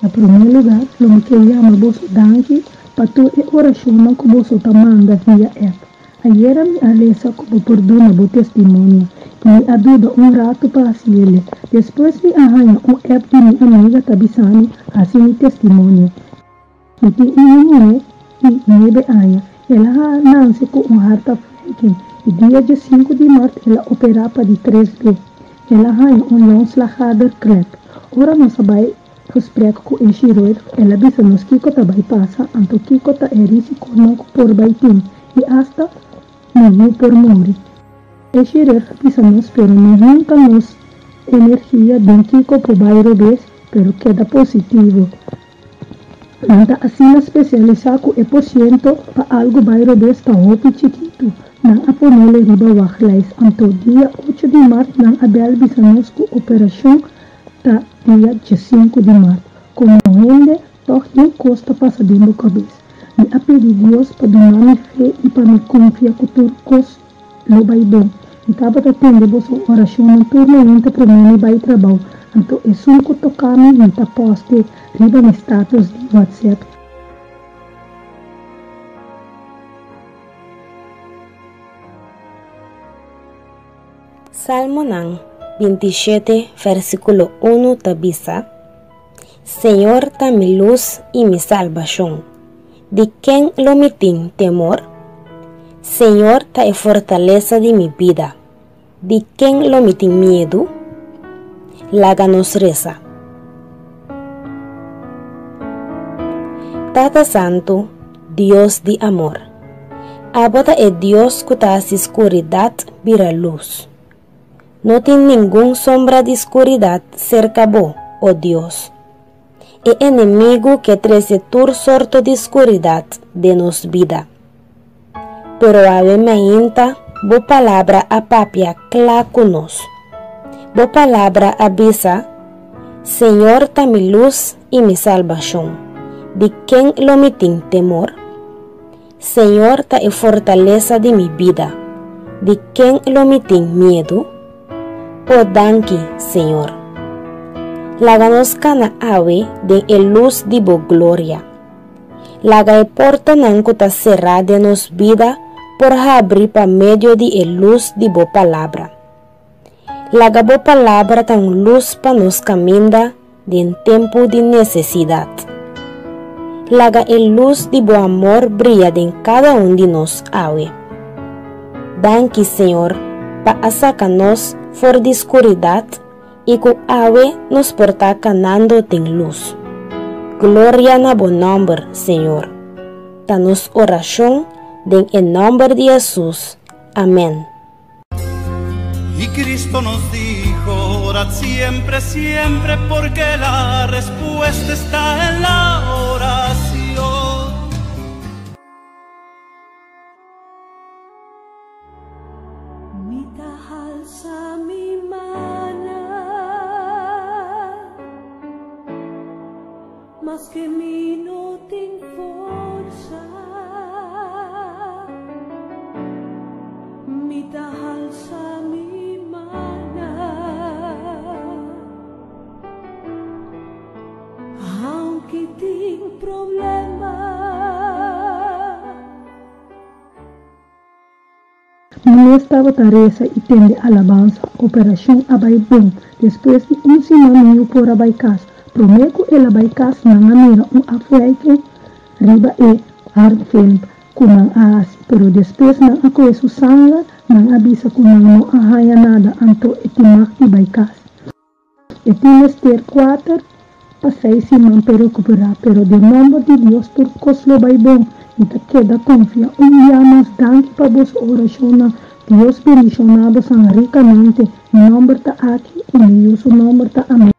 Na promé lugá, lo mi ke yama boso danki pa tur e orashonnan ku boso ta manda via app. Ayera mi a lesa ku bo por duna bo testimonio i mi a duda un ratu pa hasiele. Despues mi a haña un app di mi amiga ta bisa mi hasi mi testimonio. Mi tin un yu muhé di nuebe aña. El a nanse ku un hartafwijking i dia diesinku di mart el a operá pa di tres be. El a haña un longslagaderklep. Ora nos a bai gesprek ku e chirurg, el a bisa nos kiko ta bai pasa, anto kiko ta e risikonan ku por bai tin i asta mi yu por muri. E chirurg a bisa nos pero no hunta nos energia den kiko por bai robes, pero keda positivo. Nan ta asina spesialisá ku e porsiento pa algu bai robes ta hopi chikitu. Nan a ponele riba wachtlijst. Anto dia ocho di mart nan a bèl bisa nos ku operashon ta dia diesinku di mart. Komo hende tòg yen kos ta pasa den bo kabes. Mi a pidi Dios pa duna mi fe i pa mi konfia ku tur kos lo bai bon. Mi tabata tende boso orashonnan tur mainta promé mi bai trabou, anto esun ku toka mi, mi ta poste riba mi status di WhatsApp. Salmonan 27 versíkulo 1 ta bisa, Señor ta mi lus i mi salbashon, di ken lo mi tin temor? Señor ta e fortalesa di mi bida, di ken lo mi tin miedu? Laga nos resa. Tata Santu, Dios di amor, abo ta e Dios ku ta hasi skuridat bira lus. No tin ningun sombra di skuridat serka bo, o Dios. E enemigu ke trese tur sorto di skuridat den nos bida. Pero awe mainta bo palabra a papia kla ku nos. Bo palabra a bisa, Señor ta mi lus i mi salbashon, di ken lo mi tin temor? Señor ta e fortalesa di mi bida, di ken lo mi tin miedu? O danki, Señor. Laga nos kana awe den e lus di bo gloria. Laga e portanan ku ta será den nos bida por habri pa medio di e lus di bo palabra. Laga bo palabra ta un lus pa nos kaminda den tempu di nesesidat. Laga e lus di bo amor bria den kada un di nos awe. Danki, Señor, pa a saka nos for di skuridat i ku awe nos por ta kanando den lus. Gloria na bo nòmber, Señor. Ta nos orashon den e nòmber di Hesus. Amèn. Y Cristo nos dijo, orad siempre, siempre, porque la respuesta está en la oración. Mi ta halsa mi mannan, maske mi no tin forsa. Mi ta halsa mi mannan, aunke tin problema. Mi mes tabata resa i tende alabansa. Operashon a bai bon. Despues di un siman mi yu por a bai kas. Promé ku el a bai kas nan a mira un afwijking riba e hartfilm ku nan a hasi. Pero despues nan a kohe su sanger, nan a bisa ku nan no a haña nada anto e tin mag di bai kas. E tin mester kuater pa seis siman p'e rekuperá, pero den nòmber di Dios tur kos lo bai bon. Mi ta keda konfia un bia mas. Danki pa boso orashonnan. Dios bendishoná bosan rikamente. Mi nòmber ta Aki i mi yu su nòmber ta Amel.